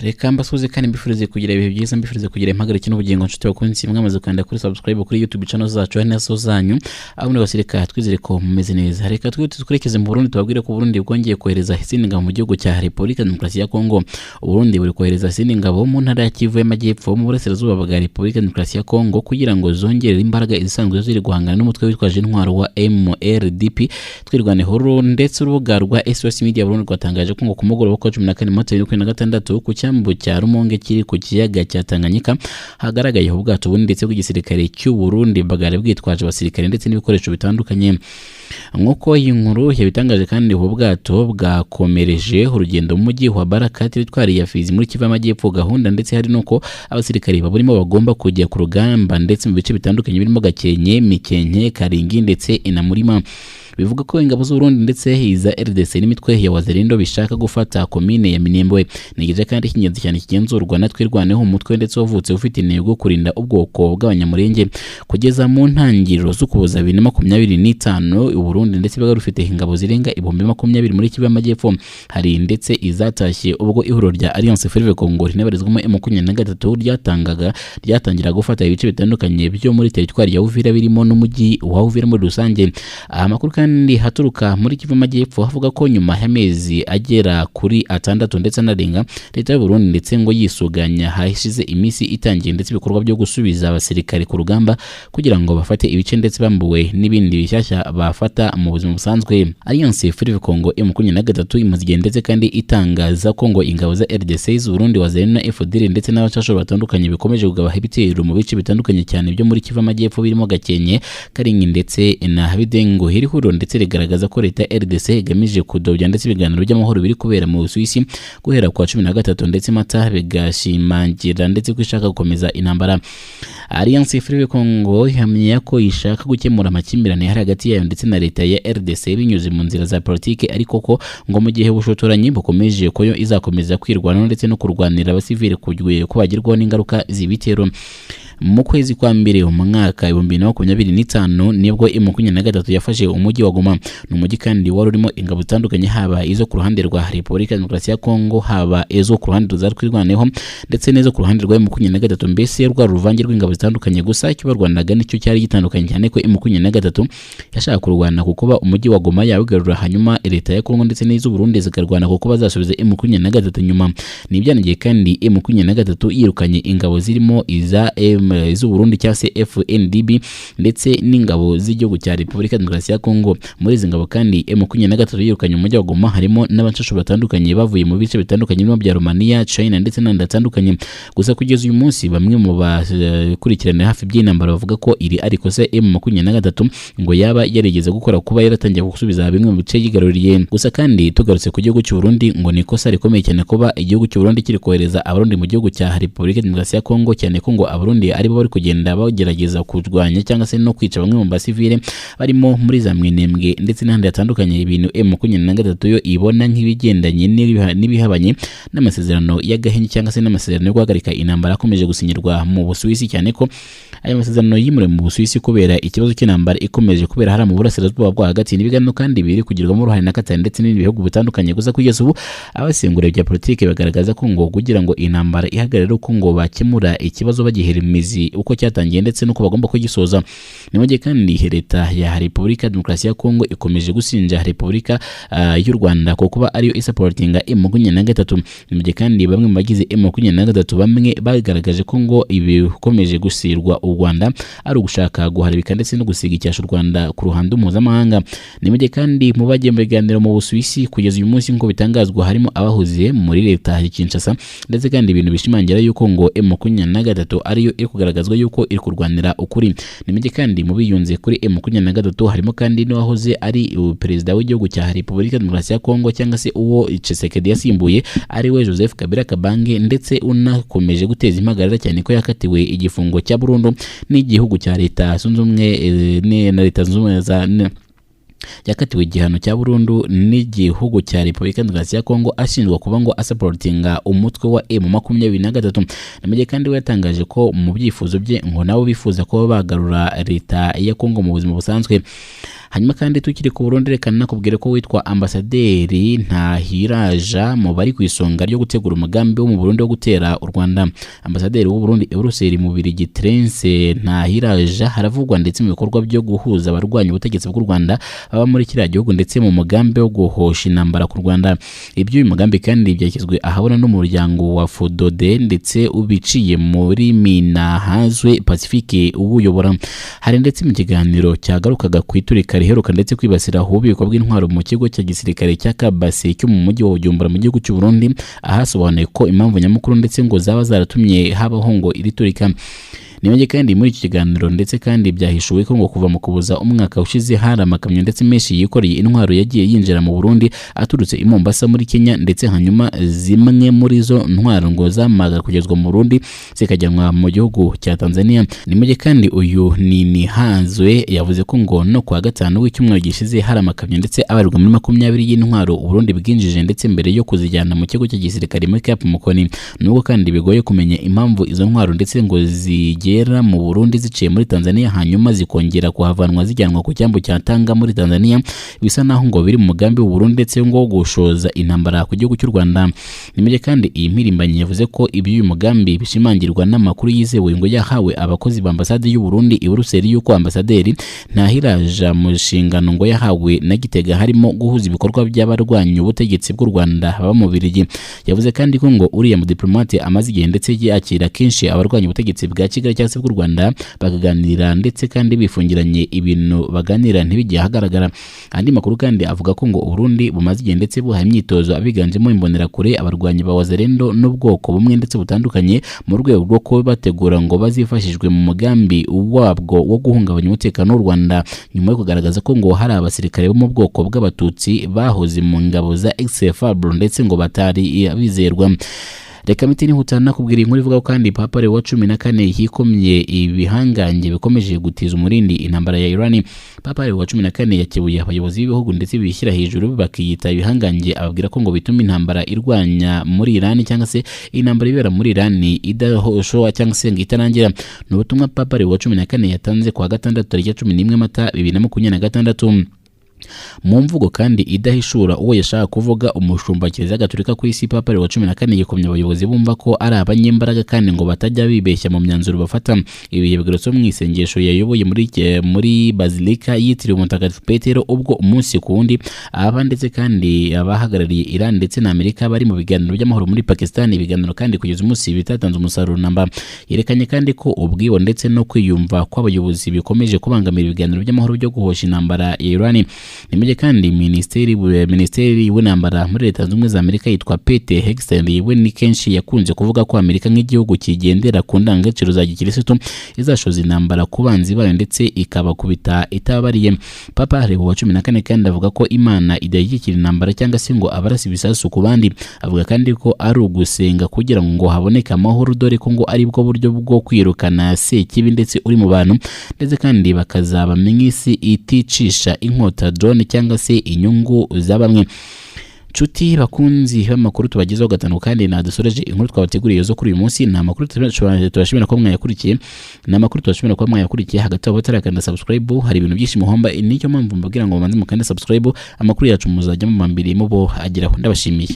Reka mbasuhuze kandi mbifurize kugira ibihe byiza, mbifurize kugira impagarike n'ubugingo. Nshuti bakunzi, mwamaze gukanda kuri subscribe kuri YouTube channel zacu hari nazo zanyu aho muri hose, reka twizere ko mumeze neza. Reka twihute twerekeze mu Burundi, tubabwire ko Burundi bwongeye kohereza izindi ngabo mu gihugu cya Repubulika Demokarasi ya Kongo. Burundi buri kohereza izindi ngabo mu ntara ya Kivu y'Amajyepfo mu burasirazuba bwa Repubulika Demokarasi ya Kongo kugira ngo zongerere imbaraga izisanzwe ziri guhangana n'umutwe witwaje intwaro wa MRDP Twirwaneho. Ndetse urubuga rwa SOS Media Burundi rwatangaje ko ngo ku mugoroba wa 14 Mata 2026 ku cyambu cya Rumonge kiri ku kiyaga cya Tanganyika hagaragaye ubwato bunini ndetse bw'igisirikare cy'u Burundi bwari bwitwaje abasirikare ndetse n'ibikoresho bitandukanye. Nk'uko iyi nkuru yabitangaje kandi, ubu bwato bwakomereje urugendo mu mujyi wa Baraka, teritwari ya Fizi muri Kivu y'Amajyepfo. Gahunda ndetse hari nuko abasirikare baburimo bagomba kujya ku rugamba ndetse mu bice bitandukanye birimo Gakenke, Mikenke, Karingi ndetse na Murima. Bivuga ko ingabo z'u Burundi ndetse iza RDC n'imitwe ya Wazalendo bishaka gufata komine ya Minembwe. Ni igice kandi cy'ingenzi cyane kigenzurwa na Twirwaneho, umutwe ndetse wavutse ufite intego yo kurinda ubwoko bw'Abanyamurenge. Kugeza mu ntangiriro z'Ukuboza 2025, u Burundi ndetse bwari rufite ingabo zirenga 20,000 muri Kivu y'Amajyepfo. Hari ndetse izatashye ubwo ihuriro rya Alliance Fleuve Congo rinabarizwamo M23 ryatangira gufata ibice bitandukanye byo muri teritwari ya Uvira, birimo n'umujyi wa Uvira muri rusange. Amakuru kandi haturuka muri Kivu Majyepfo havuga ko nyuma y'amezi agera kuri 6 ndetse anarenga, leta y'u Burundi ndetse ngo yisuganya hashize iminsi itangiye ndetse ibikorwa byo gusubiza abasirikare ku rugamba kugira ngo bafate ibice ndetse bambuwe n'ibindi bishyashya bafata mu buzima busanzwe. Alliance Fleuve Congo M23 imaze igihe ndetse kandi itangaza ko ngo ingabo za RDC, z'u Burundi, Wazalendo na FDL ndetse n'abacashuro batandukanye bikomeje kugaba ibitero mu bice bitandukanye cyane byo muri Kivu Amajyepfo, birimo Gakenke, Karingi ndetse na Bidengo. Iri huriro ndetse rigaragaza ko leta RDC igamije kudobya ndetse ibiganiro by'amahoro biri kubera mu Busuwisi guhera kwa 13 ndetse Mata, bigashimangira ndetse ko ishaka gukomeza intambara. Alliance Fleuve Congo ihamya ko ishaka gukemura amakimbirane hari hagati yayo ndetse na leta ya RDC binyuze mu nzira za politike, ariko ko ngo mu gihe ubushotoranyi bukomeje ko yo izakomeza kwirwanaho ndetse no kurwanira abasivile ko bagirwaho n'ingaruka z'ibitero. Mu kwezi kwa mbere umwaka 2025 nibwo M23 yafashe umujyi wa Goma. Ni umujyi kandi wari urimo ingabo zitandukanye, haba izo ku ruhande rwa Repubulika Demokarasi ya Kongo, haba izo ku ruhande rwa Twirwaneho ndetse n'izo ku ruhande rwa M23, mbese rwa ruvange rw'ingabo zitandukanye. Gusa icyo barwanaga nicyo cyari gitandukanye cyane, ko M23 yashaka kurwana kuko ba umujyi wa Goma yawigarura, hanyuma leta ya Kongo ndetse n'iz'u Burundi zikarwana kuko bazasubiza M23 nyuma. Ni ibyangiye kandi M23 yirukanye ingabo zirimo iza z'u Burundi cyangwa se FNDB ndetse n'ingabo z'igihugu cya Repubulika Demokarasi ya Kongo. Muri izi ngabo kandi M23 yirukanye umujyi wa Goma harimo n'abacashu batandukanye bavuye mu bice bitandukanye birimo bya Romania, China ndetse n'andi atandukanye. Gusa kugeza uyu munsi bamwe mu bakurikirana hafi by'intambara bavuga ko iri ariko se M23 ngo yaba yarigeze gukora kuba yaratangiye gusubiza bimwe mu bice yigaruriye. Gusa kandi tugarutse ku gihugu cy'u Burundi, ngo ni ikosa rikomeye cyane kuba igihugu cy'u Burundi kiri kohereza Abarundi mu gihugu cya Repubulika Demokarasi ya Kongo, cyane ko ngo Abarundi aribo bari kugenda bagerageza kurwanya cyangwa se no kwica bamwe mu basivile barimo muri za Mwenembwe ndetse n'ahandi hatandukanye, ibintu M23 yo ibona nk'ibigendanye n'ibihabanye n'amasezerano y'agahenge cyangwa se n'amasezerano yo guhagarika intambara akomeje gusinyirwa mu Busuwisi, cyane ko aya masezerano yimuriwe mu Busuwisi kubera ikibazo cy'intambara ikomeje kubera hariya mu burasirazuba bwo hagati. N'ibiganiro kandi biri kugirwamo uruhare na Qatar ndetse n'ibindi bihugu bitandukanye. Gusa kugeza ubu abasengura bya politike bagaragaza ko ngo kugira ngo intambara ihagarare uko ngo bakemura ikibazo bagihera imizi uko cyatangiye ndetse nuko bagomba kugisoza. Ni mu gihe kandi leta ya Repubulika Demokarasi ya Kongo ikomeje gusinja Repubulika y'u Rwanda ko kuba ariyo isaportinga M23. Ni mu gihe kandi bamwe mu bagize M23 bamwe bagaragaje ko ngo ibikomeje gusirwa u Rwanda ari ugushaka guharibika ndetse no gusiga icyasha u Rwanda ku ruhando mpuzamahanga. Ni mu gihe kandi mu bagiye mu biganiro mu Busuwisi kugeza uyu munsi ngo bitangazwa harimo abahoze muri leta ya Kinshasa, ndetse kandi ibintu bishimangira yuko ngo M23 ariyo iri kugaragazwa yuko iri kurwanira ukuri. Ni mu gihe kandi mu biyunze kuri M23 harimo kandi n'uwahoze ari perezida w'igihugu cya Repubulika Demokarasi ya Kongo cyangwa se uwo Tshisekedi yasimbuye ari we Joseph Kabila Kabange, ndetse unakomeje guteza impagarara cyane ko yakatiwe igifungo cya burundu n'igihugu cya Leta Zunze Ubumwe na Leta Zunze Ubumwe za yakatiwe igihano cya burundu n'igihugu cya Repubulika Demokarasi ya Kongo ashinjwa kuba ngo asaportinga umutwe wa M23. Namujye kandi we yatangaje ko mu byifuzo bye ngo nabo bifuza kuba bagarura leta ya Kongo mu buzima busanzwe. Hanyuma kandi tukiri ku Burundi, reka nakubwire ko witwa ambasaderi Ntahiraja mu bari ku isonga ryo gutegura umugambi wo mu Burundi wo gutera u Rwanda. Ambasaderi w'u Burundi i Buruseli mu Bubiligi Terence Ntahiraja haravugwa ndetse mu bikorwa byo guhuza abarwanya ubutegetsi bw'u Rwanda baba muri kiriya gihugu ndetse mu mugambi wo guhosha intambara ku Rwanda. Ibyo uyu mugambi kandi byashyizwe ahabona n'umuryango wa Fodode ndetse ubiciye muri Minahazwe Pacifique uwuyobora. Hari ndetse mu kiganiro cyagarukaga ku iturika riheruka ndetse kwibasira ububiko bw'intwaro mu kigo cya gisirikare cya Kabase cyo mu mujyi wa Bujumbura mu gihugu cy'u Burundi, ahasobanuye ko impamvu nyamukuru ndetse ngo zaba zaratumye habaho ngo iri turika. Nibange kandi muri iki kiganiro ndetse kandi byahishuwe ko ngo kuva mu kubuza umwaka ushize hari amakamyo ndetse menshi yikoreye intwaro yagiye yinjira mu Burundi aturutse i Mombasa muri Kenya, ndetse hanyuma zimwe muri zo ntwaro ngo zamaga kugezwa mu Burundi zikajyanwa mu gihugu cya Tanzania. Nimuge kandi uyu ni Nihanzwe yavuze ko ngo no kuwa gatanu w'icyumweru gishize hari amakamyo ndetse abarirwa muri 20 y'intwaro Burundi bwinjije ndetse mbere yo kuzijyana mu kigo cya gisirikare muri Cap Mukoni. Nubwo kandi bigoye kumenya impamvu izo ntwaro ndetse ngo zigera mu Burundi ziciye muri Tanzania hanyuma zikongera kuhavanwa zijyanwa ku cyambu cya Tanga muri Tanzania, bisa naho ngo biri mu mugambi w'u Burundi ndetse ngo gushoza intambara ku gihugu cy'u Rwanda. Nimuge kandi iyi mpirimbanyi yavuze ko iby'uyu mugambi bishimangirwa n'amakuru yizewe ngo yahawe abakozi ba ambasade y'u Burundi i Buruseli yuko ambasaderi Ntahiraja mu nshingano ngo yahawe na Gitega harimo guhuza ibikorwa by'abarwanya ubutegetsi bw'u Rwanda baba mu Bubiligi. Yavuze kandi ko ngo uriya mudiplomate amaze igihe ndetse yakira kenshi abarwanya ubutegetsi bwa Kigali cyangwa se bw'u Rwanda bakaganira ndetse kandi bifungiranye ibintu baganira ntibijye ahagaragara. Andi makuru kandi avuga ko ngo Burundi bumaze igihe ndetse buha imyitozo abiganjemo imbonerakure, abarwanyi ba Wazalendo n'ubwoko bumwe ndetse butandukanye mu rwego rwo kubategura ngo bazifashishwe mu mugambi wabwo wo guhungabanya umutekano w'u Rwanda, nyuma yo kugaragaza ko ngo hari abasirikare bo mu bwoko bw'abatutsi bahoze mu ngabo za XFAB ndetse ngo batari abizerwa. Reka miti nihutana kubwira inkuru ivuga ko kandi Papa Leo wa 14 yikomye ibihangange bikomeje gutiza umurindi intambara ya Iran. Papa Leo wa 14 yakebuye abayobozi b'ibihugu ndetse bishyira hejuru bakiyita ibihangange, ababwira ko ngo bituma intambara irwanya muri Iran cyangwa se intambara ibera muri Iran idahoshoa cyangwa se ngo itarangira. Ni ubutumwa Papa Leo wa 14 yatanze kuwa gatandatu tariki 11 Mata 2026. Mu mvugo kandi idahishura uwo yashaka kuvuga, umushumba Kiliziya Gatolika ku isi Papa Leo wa 14 yikomye abayobozi bumva ko ari abanyembaraga kandi ngo batajya bibeshya mu myanzuro bafata. Ibi yabigarutse mu isengesho yayoboye muri Bazilika yitiriwe Mutagatifu Petero, ubwo umunsi ku wundi aba ndetse kandi abahagarariye Iran ndetse na Amerika bari mu biganiro by'amahoro muri Pakistan. Ibiganiro kandi kugeza umunsi bitatanze umusaruro namba. Yerekanye kandi ko ubwibone ndetse no kwiyumva kw'abayobozi bikomeje kubangamira ibiganiro by'amahoro byo guhosha intambara ya Iran. Nimuge kandi minisiteri w'intambara muri Leta Zunze Ubumwe za Amerika yitwa Pete Hegseth we ni kenshi yakunze kuvuga ko Amerika nk'igihugu kigendera ku ndangagaciro za gikirisitu izashoza intambara ku banzi bayo ndetse ikabakubita itabariye. Papa Leo wa 14 kandi avuga ko Imana idashyigikira intambara cyangwa se ngo abarasa ibisasu ku bandi. Avuga kandi ko ari ugusenga kugira ngo haboneke amahoro, dore ko ngo ari bwo buryo bwo kwirukana sekibi ndetse uri mu bantu, ndetse kandi bakazaba isi iticisha inkota drone cyangwa se inyungu za bamwe. Nshuti bakunzi b'amakuru tubagezaho gatanu kandi nadusoreje inkuru twabateguriye zo kuri uyu munsi. Ni amakuru tubashimira ko mwayakurikiye, ni amakuru tubashimira ko mwayakurikiye. Hagati aho batarakanda subscribe hari ibintu byinshi muhomba, nicyo mpamvu mbabwira ngo mubanze mukande subscribe, amakuru yacu muzajya mubambiriye mubo ageraho. Ndabashimiye.